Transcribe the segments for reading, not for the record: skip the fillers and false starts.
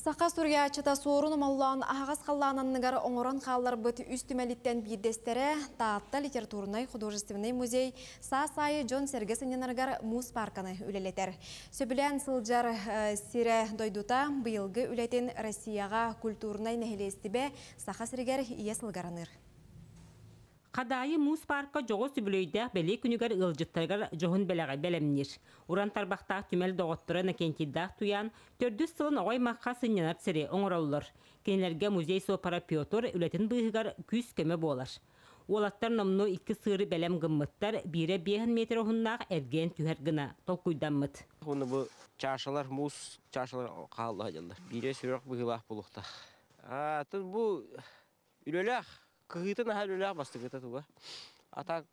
Саха суруйааччыта Суорун Омоллоон аһаҕас халлаан анныгар оҥорон хаалларбыт үс түмэлиттэн биирдэстэрэ Таатта литературнай художественнай музей саас аайы дьон-сэргэ сынньанарыгар муус паарканы үлэлэтэр. Сөбүлээн сылдьар сирэ дойдута быйылгы үлэтин Россияҕа культурнай нэһилиэстибэ Саха сиригэр ийэ сылыгар аныыр. Хадаайы муус паарка дьоҕус үбүлүөйдээх бэлиэ күнүгэр ыалдьыттарыгар дьоһун бэлэҕи бэлэмниир. Уран тарбахтаах түмэл доҕотторо Иннокентийдаах Туйаан төрдүс сылын оҕо аймахха сынньанар сири оҥороллор. Кинилэргэ музей суоппара Петр үлэтин быыһыгар күүс-көмө буолар. Уолаттар номнуо икки сыыры бэлэм гыммыттар, биирэ биэһин метр уһуннаах эргийэн түһэр гына толкуйдаммыт. Уонна бу чашалар, муус чашалар хаалла сылдьаллар. Биирэ сүрэх быһыылаах буолуохтаах. Атын бу үлэлээх, кыһыыта наһаа үлэлээх бастакыта туга. А так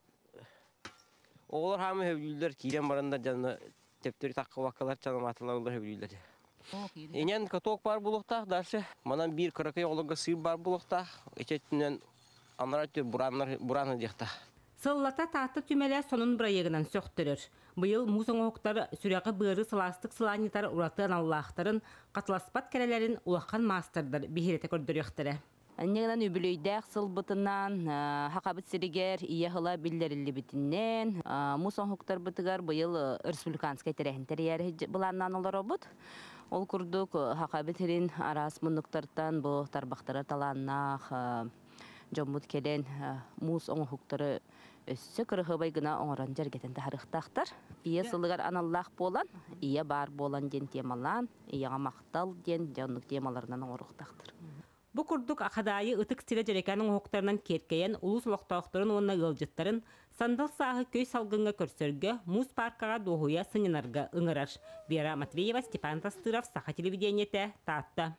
оҕолор хаамы сөбүлүүллэр, киирэн бараннар дьонно төптөрү таххыбаккалар чанамаатылар сөбүлүүллэр. Инэн каток баар буолуохтаах дальше. Манан биир кыракый оҕолорго сыыр баар буолуохтаах. Ити өттүнэн анараа өттү бураннар буран диэхтаах. Сыллата Таатта түмэлэ сонун бырайыагынан сөхтөрөр. Быйыл муус оҥоһуктар сүрэҕи-быары сылаастык сылаанньытар ураты аналлаахтарын, хатыласпат кэрэлэрин улахан маастардар биһирэтэ көрдөрүөхтэрэ. Инньэ үбүлүөйдээх сылбытынан Хахабыт сиригэр ийэ ыла биллэриллибитинэн муус оҥоһуктарбытыгар быйыл республиканскай тэрээһин тэрийэр былааннаан олоробут. Ол курдук Хахабыт сирин араас муннуктартан бу тарбахтара талааннаах дьоммут кэлэн муус оҥоһуктары өссө кырыһыбай гына оҥорон дьэргэтэн таһарыахтаахтар. Ийэ сылыгар аналлаах буолан, ийэ баар буолан диэн темалаан, ийэҕэ махтал диэн дьоннук темаларынан оҥоруохтаахтар. Бу курдук Хадаайы ытык сирэ дьэрэкээн оҥоһуктарынан киэркэйэн улуус олохтоохторун уонна ыалдьыттарын сандал сааһы көй салгыҥҥа көрсөргө, муус пааркаҕа дуоһуйа сынньанарга ыҥырар. Вера Матвеева, Степан Тастыров, Саха телевидениетэ, Таатта.